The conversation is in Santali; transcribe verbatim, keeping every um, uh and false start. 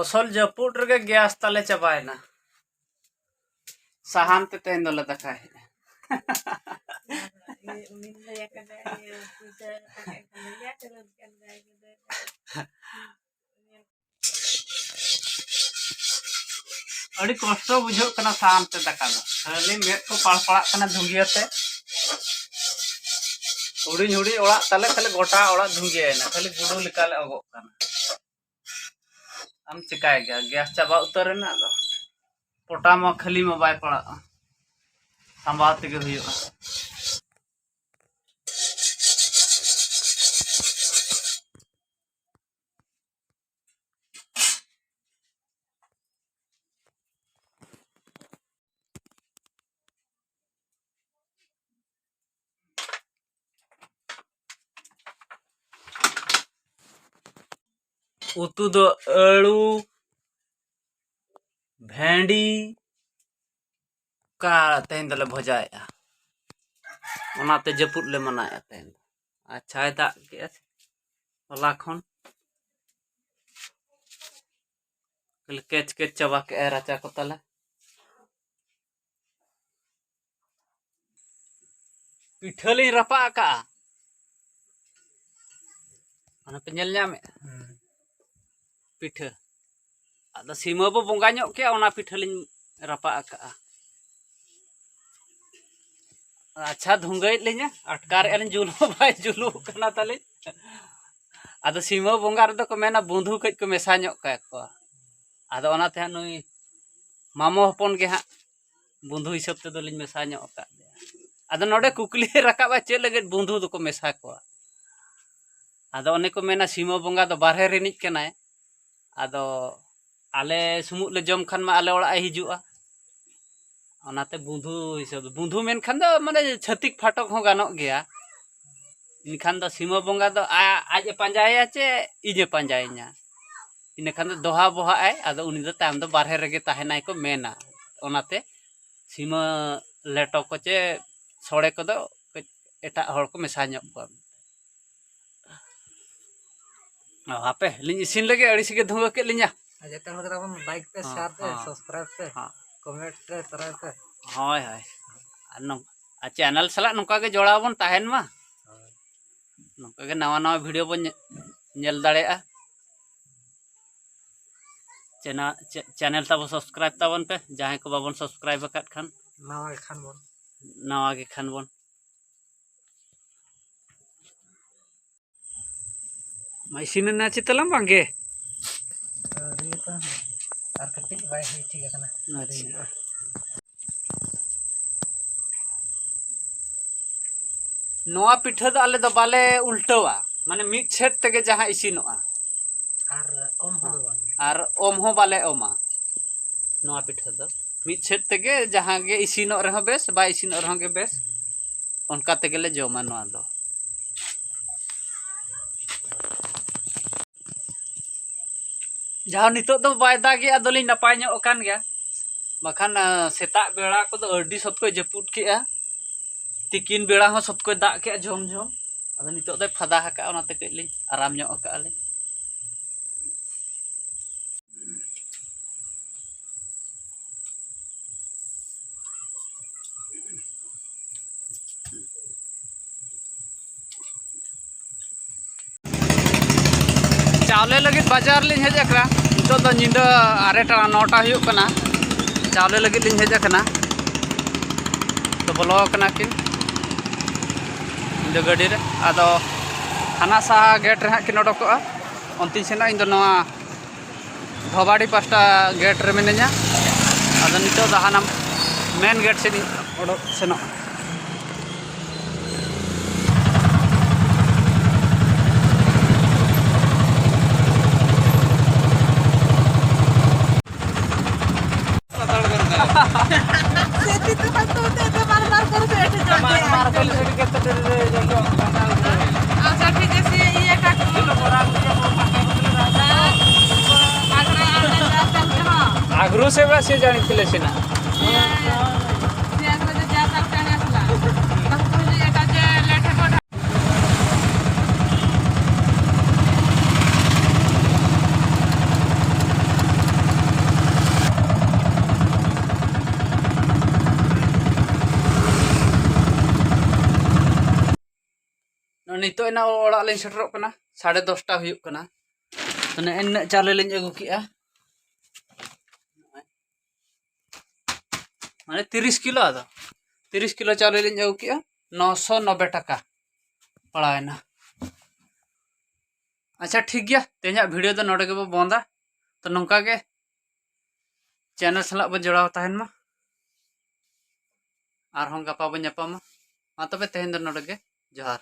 ᱚᱥᱚᱞ ᱡᱟᱹᱯᱩᱫ ᱨᱮᱜᱮ ᱜᱮᱥ ᱛᱟᱞᱮ ᱪᱟᱵᱟᱭᱮᱱᱟ᱾ ᱥᱟᱦᱟᱱ ᱛᱮ ᱛᱮᱦᱮᱧ ᱫᱚᱞᱮ ᱫᱟᱠᱟᱭᱮᱫᱼᱟ᱾ ᱩᱱᱤ ᱞᱟᱹᱭ ᱟᱠᱟᱫᱟ, ᱤᱭᱟᱹ, ᱯᱩᱭᱥᱟᱹ ᱴᱟᱠᱟ ᱮᱢ ᱠᱟᱱᱟ, ᱞᱟᱹᱭ ᱟᱠᱟᱫᱟ, ᱟᱹᱰᱤ ᱠᱚᱥᱴᱚ ᱵᱩᱡᱷᱟᱹᱜ ᱠᱟᱱᱟ ᱥᱟᱦᱟᱱ ᱛᱮ ᱫᱟᱠᱟ ᱫᱚ᱾ ᱠᱷᱟᱹᱞᱤ ᱢᱮᱫ ᱠᱚ ᱯᱟᱲᱯᱟᱲᱟᱜ ᱠᱟᱱᱟ ᱫᱷᱩᱸᱜᱤᱭᱟᱹ ᱛᱮ᱾ ᱦᱩᱰᱤᱧ ᱦᱩᱰᱤᱧ ᱚᱲᱟᱜ ᱛᱟᱞᱮ, ᱠᱷᱟᱹᱞᱤ ᱜᱚᱴᱟ ᱚᱲᱟᱜ ᱫᱷᱩᱸᱜᱤᱭᱟᱹᱭᱮᱱᱟ, ᱠᱷᱟᱹᱞᱤ ᱜᱩᱰᱩ ᱞᱮᱠᱟᱞᱮ ᱚᱜᱚᱜ ᱠᱟᱱᱟ᱾ ᱟᱢ ᱪᱮᱠᱟᱭ ᱜᱮᱭᱟ, ᱜᱮᱥ ᱪᱟᱵᱟ ᱩᱛᱟᱹᱨ ᱮᱱᱟ᱾ ᱟᱫᱚ ᱯᱚᱴᱟ ᱢᱟ ᱠᱷᱟᱹᱞᱤ ᱢᱟ ᱵᱟᱭ ᱯᱟᱲᱟᱜᱼᱟ, ᱥᱟᱢᱵᱟᱣ ᱛᱮᱜᱮ ᱦᱩᱭᱩᱜᱼᱟ᱾ ᱩᱛᱩ ᱫᱚ ᱟᱹᱲᱩ, ᱵᱷᱮᱸᱰᱤ, ᱚᱠᱟ ᱛᱮᱦᱮᱧ ᱫᱚᱞᱮ ᱵᱷᱚᱡᱟᱭᱮᱫᱼᱟ, ᱚᱱᱟᱛᱮ ᱡᱟᱹᱯᱩᱫ ᱞᱮ ᱢᱟᱱᱟᱣᱮᱫᱼᱟ ᱛᱮᱦᱮᱧ ᱫᱚ᱾ ᱟᱪᱪᱷᱟᱭ ᱫᱟᱜ ᱠᱮᱜᱼᱟ ᱦᱚᱞᱟ ᱠᱷᱚᱱ, ᱠᱷᱟᱹᱞᱤ ᱠᱮᱪ ᱠᱮᱪ ᱪᱟᱵᱟ ᱠᱮᱜᱼᱟᱭ ᱨᱟᱪᱟ ᱠᱚ ᱛᱟᱞᱮ᱾ ᱯᱤᱴᱷᱟᱹ ᱞᱤᱧ ᱨᱟᱯᱟᱜ ᱟᱠᱟᱜᱼᱟ, ᱚᱱᱟ ᱯᱮ ᱧᱮᱞ ᱧᱟᱢᱮᱫᱼᱟ? ᱯᱤᱴᱷᱟᱹ᱾ ᱟᱫᱚ ᱥᱤᱢᱟᱹ ᱵᱚ ᱵᱚᱸᱜᱟ ᱧᱚᱜ ᱠᱮᱜᱼᱟ, ᱚᱱᱟ ᱯᱤᱴᱷᱟᱹ ᱞᱤᱧ ᱨᱟᱯᱟᱜ ᱟᱠᱟᱜᱼᱟ᱾ ᱟᱪᱪᱷᱟ, ᱫᱷᱩᱸᱜᱟᱹᱭᱮᱫ ᱞᱤᱧᱟ, ᱟᱴᱠᱟᱨᱮᱫᱼᱟ ᱞᱤᱧ, ᱡᱩᱞ ᱦᱚᱸ ᱵᱟᱭ ᱡᱩᱞᱩᱜ ᱠᱟᱱᱟ ᱛᱟᱹᱞᱤᱧ᱾ ᱟᱫᱚ ᱥᱤᱢᱟᱹ ᱵᱚᱸᱜᱟ ᱨᱮᱫᱚ ᱠᱚ ᱢᱮᱱᱟ ᱵᱩᱸᱫᱷᱩ ᱠᱟᱹᱡ ᱠᱚ ᱢᱮᱥᱟ ᱧᱚᱜ ᱠᱟᱠᱚᱣᱟ᱾ ᱟᱫᱚ ᱚᱱᱟᱛᱮ ᱦᱟᱸᱜ ᱱᱩᱭ ᱢᱟᱢᱚ ᱦᱚᱯᱚᱱ ᱜᱮ ᱦᱟᱸᱜ ᱵᱩᱸᱫᱷᱩ ᱦᱤᱥᱟᱹᱵ ᱛᱮᱫᱚ ᱞᱤᱧ ᱢᱮᱥᱟ ᱧᱚᱜ ᱟᱠᱟᱫ ᱞᱮᱭᱟ᱾ ᱟᱫᱚ ᱱᱚᱰᱮ ᱠᱩᱠᱞᱤ ᱨᱟᱠᱟᱵᱼᱟ, ᱪᱮᱫ ᱞᱟᱹᱜᱤᱫ ᱵᱩᱸᱫᱷᱩ ᱫᱚᱠᱚ ᱢᱮᱥᱟ ᱠᱚᱣᱟ? ᱟᱫᱚ ᱚᱱᱮ ᱠᱚ ᱢᱮᱱᱟ ᱥᱤᱢᱟᱹ ᱵᱚᱸᱜᱟ ᱫᱚ ᱵᱟᱨᱦᱮ ᱨᱤᱱᱤᱡ ᱠᱟᱱᱟᱭ᱾ ᱟᱫᱚ ᱟᱞᱮ ᱥᱩᱢᱩᱜ ᱞᱮ ᱡᱚᱢ ᱠᱷᱟᱱ ᱢᱟ ᱟᱞᱮ ᱚᱲᱟᱜ ᱮ ᱦᱤᱡᱩᱜᱼᱟ᱾ ᱚᱱᱟᱛᱮ ᱵᱩᱸᱫᱷᱩ ᱦᱤᱥᱟᱹᱵ, ᱵᱩᱸᱫᱷᱩ ᱢᱮᱱᱠᱷᱟᱱ ᱫᱚ ᱢᱟᱱᱮ ᱪᱷᱟᱹᱛᱤᱠ ᱯᱷᱟᱴᱚᱠ ᱦᱚᱸ ᱜᱟᱱᱚᱜ ᱜᱮᱭᱟ᱾ ᱮᱱᱠᱷᱟᱱ ᱫᱚ ᱥᱤᱢᱟᱹ ᱵᱚᱸᱜᱟ ᱫᱚ ᱟ-, ᱟᱡ ᱮ ᱯᱟᱸᱡᱟᱭᱟ ᱪᱮ ᱤᱧ ᱮ ᱯᱟᱸᱡᱟᱭᱤᱧᱟ? ᱤᱱᱟᱹ ᱠᱷᱟᱱ ᱫᱚ ᱫᱚᱦᱟ ᱵᱚᱦᱟᱜ ᱟᱭ, ᱟᱫᱚ ᱩᱱᱤ ᱫᱚ ᱛᱟᱭᱚᱢ ᱫᱚ ᱵᱟᱨᱦᱮ ᱨᱮᱜᱮ ᱛᱟᱦᱮᱱᱟᱭ ᱠᱚ ᱢᱮᱱᱟ᱾ ᱚᱱᱟᱛᱮ ᱥᱤᱢᱟᱹ ᱞᱮᱴᱚ ᱠᱚ ᱪᱮ ᱥᱚᱲᱮ ᱠᱚᱫᱚ ᱠᱟᱹᱡ ᱮᱴᱟᱜ ᱦᱚᱲ ᱠᱚ ᱢᱮᱥᱟ ᱧᱚᱜ ᱠᱚᱣᱟ᱾ ᱚ, ᱦᱟᱯᱮ, ᱞᱤᱧ ᱤᱥᱤᱱ ᱞᱮᱜᱮ, ᱟᱹᱲᱤᱥ ᱜᱮ ᱫᱷᱩᱶᱟᱹ ᱠᱮᱫ ᱞᱤᱧᱟ᱾ ᱟᱨ ᱡᱚᱛᱚ ᱦᱚᱲ ᱠᱚ ᱛᱟᱵᱚᱱ like ᱯᱮ, ᱦᱚᱸ, share ᱯᱮ, ᱦᱚᱸ᱾ Subscribe ᱯᱮ, ᱦᱚᱸ᱾ Comment ᱨᱮ ᱛᱚᱨᱟᱭ ᱯᱮ᱾ ᱦᱳᱭ, ᱦᱳᱭ᱾ ᱟᱨ ᱱᱚᱝ-, ᱟᱨ channel ᱥᱟᱞᱟᱜ ᱱᱚᱝᱠᱟ ᱜᱮ ᱡᱚᱲᱟᱣ ᱵᱚᱱ ᱛᱟᱦᱮᱱ ᱢᱟ᱾ ᱦᱳᱭ᱾ ᱱᱚᱝᱠᱟ ᱜᱮ ᱱᱟᱣᱟ ᱱᱟᱣᱟ video ᱵᱚᱱ ᱧᱮ-, ᱧᱮᱞ ᱫᱟᱲᱮᱭᱟᱜᱼᱟ᱾ ᱪᱮᱱᱟ-, ᱪᱮ-, channel ᱛᱟᱵᱚ subscribe ᱛᱟᱵᱚᱱ ᱯᱮ, ᱡᱟᱦᱟᱸᱭ ᱠᱚ ᱵᱟᱵᱚᱱ subscribe ᱟᱠᱟᱫ ᱠᱷᱟᱱ᱾ ᱱᱟᱣᱟ ᱜᱮ ᱠᱷᱟᱱ ᱵᱚᱱ᱾ ᱱᱟᱣᱟ ᱜᱮ ᱠᱷᱟᱱ ᱵᱚᱱ᱾ ᱢᱟ ᱤᱥᱤᱱ ᱮᱱᱟ ᱪᱮ ᱛᱟᱞᱟᱝ ᱵᱟᱝ ᱜᱮ? ᱟᱹᱣᱨᱤ ᱛᱚ, ᱟᱨ ᱠᱟᱹᱴᱤᱡ ᱵᱟᱭ ᱦᱩᱭ ᱴᱷᱤᱠ ᱟᱠᱟᱱᱟ᱾ ᱟᱪᱪᱷᱟ᱾ ᱱᱚᱣᱟ ᱯᱤᱴᱷᱟᱹ ᱫᱚ ᱟᱞᱮ ᱫᱚ ᱵᱟᱞᱮ ᱩᱞᱴᱟᱹᱣᱟ, ᱢᱟᱱᱮ ᱢᱤᱫ ᱪᱷᱮᱫ ᱛᱮᱜᱮ ᱡᱟᱦᱟᱸ ᱤᱥᱤᱱᱚᱜᱼᱟ᱾ ᱟᱨ ᱚᱢ ᱦᱚᱸ ᱫᱚ ᱵᱟᱝ ᱜᱮ? ᱟᱨ ᱚᱢ ᱦᱚᱸ ᱵᱟᱞᱮ ᱚᱢᱟ᱾ ᱱᱚᱣᱟ ᱯᱤᱴᱷᱟᱹ ᱫᱚ ᱢᱤᱫ ᱪᱷᱮᱫ ᱛᱮᱜᱮ ᱡᱟᱦᱟᱸ ᱜᱮ ᱤᱥᱤᱱᱚᱜ ᱨᱮᱦᱚᱸ ᱵᱮᱥ, ᱵᱟᱭ ᱤᱥᱤᱱᱚᱜ ᱨᱮᱦᱚᱸ ᱜᱮ ᱵᱮᱥ, ᱚᱱᱠᱟ ᱛᱮᱜᱮᱞᱮ ᱡᱚᱢᱟ ᱱᱚᱣᱟ ᱫᱚ᱾ ᱡᱟᱦᱟᱸ ᱱᱤᱛᱚᱜ ᱫᱚ ᱵᱟᱭ ᱫᱟᱜᱮᱜᱼᱟ, ᱟᱫᱚᱞᱤᱧ ᱱᱟᱯᱟᱭ ᱧᱚᱜ ᱟᱠᱟᱱ ᱜᱮᱭᱟ, ᱵᱟᱠᱷᱟᱱ, ᱟ, ᱥᱮᱛᱟᱜ ᱵᱮᱲᱟ ᱠᱚᱫᱚ ᱟᱹᱰᱤ ᱥᱚᱠᱛᱚᱭ ᱡᱟᱹᱯᱩᱫ ᱠᱮᱜᱼᱟ, ᱛᱤᱠᱤᱱ ᱵᱮᱲᱟ ᱦᱚᱸ ᱥᱚᱠᱛᱚᱭ ᱫᱟᱜ ᱠᱮᱜᱼᱟ ᱡᱷᱚᱢ ᱡᱷᱚᱢ᱾ ᱟᱫᱚ ᱱᱤᱛᱚᱜ ᱫᱚᱭ ᱯᱷᱟᱫᱟ ᱟᱠᱟᱜᱼᱟ, ᱚᱱᱟᱛᱮ ᱠᱟᱹᱡ ᱞᱤᱧ ᱟᱨᱟᱢ ᱧᱚᱜ ᱟᱠᱟᱜᱼᱟ ᱞᱤᱧ᱾ ᱪᱟᱣᱞᱮ ᱞᱟᱹᱜᱤᱫ ᱵᱟᱡᱟᱨ ᱞᱤᱧ ᱦᱮᱡ ᱟᱠᱟᱱᱟ᱾ ᱱᱤᱛᱚᱜ ᱫᱚ ᱧᱤᱫᱟᱹ ᱟᱨᱮ ᱴᱟᱲᱟᱝ, ᱱᱚ ᱴᱟ ᱦᱩᱭᱩᱜ ᱠᱟᱱᱟ᱾ ᱪᱟᱣᱞᱮ ᱞᱟᱹᱜᱤᱫ ᱞᱤᱧ ᱦᱮᱡ ᱟᱠᱟᱱᱟ᱾ ᱛᱚ ᱵᱚᱞᱚ ᱟᱠᱟᱱᱟ ᱠᱤᱱ ᱧᱤᱫᱟᱹ ᱜᱟᱹᱰᱤ ᱨᱮ᱾ ᱟᱫᱚ ᱦᱟᱱᱟ ᱥᱟᱦᱟ ᱜᱮᱴ ᱨᱮ ᱦᱟᱸᱜ ᱠᱤᱱ ᱚᱰᱚᱠᱚᱜᱼᱟ, ᱚᱱᱛᱮᱧ ᱥᱮᱱᱚᱜᱼᱟ᱾ ᱤᱧ ᱫᱚ ᱱᱚᱣᱟ ᱫᱷᱚᱵᱟᱰᱤ ᱯᱟᱥᱴᱟ ᱜᱮᱴ ᱨᱮ ᱢᱤᱱᱟᱹᱧᱟ᱾ ᱟᱫᱚ ᱱᱤᱛᱚᱜ ᱫᱚ ᱦᱟᱱᱟ ᱢᱮᱱ ᱜᱮᱴ ᱥᱮᱫ ᱤᱧ ᱚᱰᱚᱠ ᱥᱮᱱᱚᱜᱼᱟ᱾ ଆଚ୍ଛା, ଠିକ୍ ଅଛି, ଇଏ କାଟିଲୁ। ଆଗ୍ରହ ସେଗୁଡ଼ା ସିଏ ଜାଣିଥିଲେ ସିନା। ସିଏ, ସିଏ ଆଗ୍ରହ ଯେ ଯାହା ତାର କାଢ଼ିଆ ଥିଲା। ତାକୁ କହିଲି, ଏଇଟା ଯେ ଲେଟ୍ ହେବ, ଏଇଟା ᱱᱤᱛᱚᱜ ᱮᱱᱟ ᱚᱲᱟᱜ ᱞᱤᱧ ᱥᱮᱴᱮᱨᱚᱜ ᱠᱟᱱᱟ, ᱥᱟᱲᱮ ᱫᱚᱥᱴᱟ ᱦᱩᱭᱩᱜ ᱠᱟᱱᱟ᱾ ᱛᱚ ᱱᱮᱜᱼᱮ ᱱᱤᱱᱟᱹᱜ ᱪᱟᱣᱞᱮ ᱞᱤᱧ ᱟᱹᱜᱩ ᱠᱮᱜᱼᱟ, ᱢᱟᱱᱮ ᱛᱤᱨᱤᱥ ᱠᱤᱞᱳ᱾ ᱟᱫᱚ ᱛᱤᱨᱤᱥ ᱠᱤᱞᱳ ᱪᱟᱣᱞᱮ ᱞᱤᱧ ᱟᱹᱜᱩ ᱠᱮᱜᱼᱟ, ᱱᱚᱥᱚ ᱱᱚᱵᱵᱳᱭ ᱴᱟᱠᱟ ᱯᱟᱲᱟᱣᱮᱱᱟ᱾ ᱟᱪᱪᱷᱟ, ᱴᱷᱤᱠ ᱜᱮᱭᱟ, ᱛᱮᱦᱮᱧᱟᱜ ᱵᱷᱤᱰᱤᱭᱳ ᱫᱚ ᱱᱚᱰᱮ ᱜᱮᱵᱚ ᱵᱚᱱᱫᱟ᱾ ᱛᱚ ᱱᱚᱝᱠᱟ ᱜᱮ ᱪᱮᱱᱮᱞ ᱥᱟᱞᱟᱜ ᱵᱚ ᱡᱚᱲᱟᱣ ᱛᱟᱦᱮᱱ ᱢᱟ, ᱟᱨᱦᱚᱸ ᱜᱟᱯᱟ ᱵᱚ ᱧᱟᱯᱟᱢᱟ᱾ ᱢᱟ ᱛᱚᱵᱮ ᱛᱮᱦᱮᱧ ᱫᱚ ᱱᱚᱰᱮ ᱜᱮ, ᱡᱚᱦᱟᱨ᱾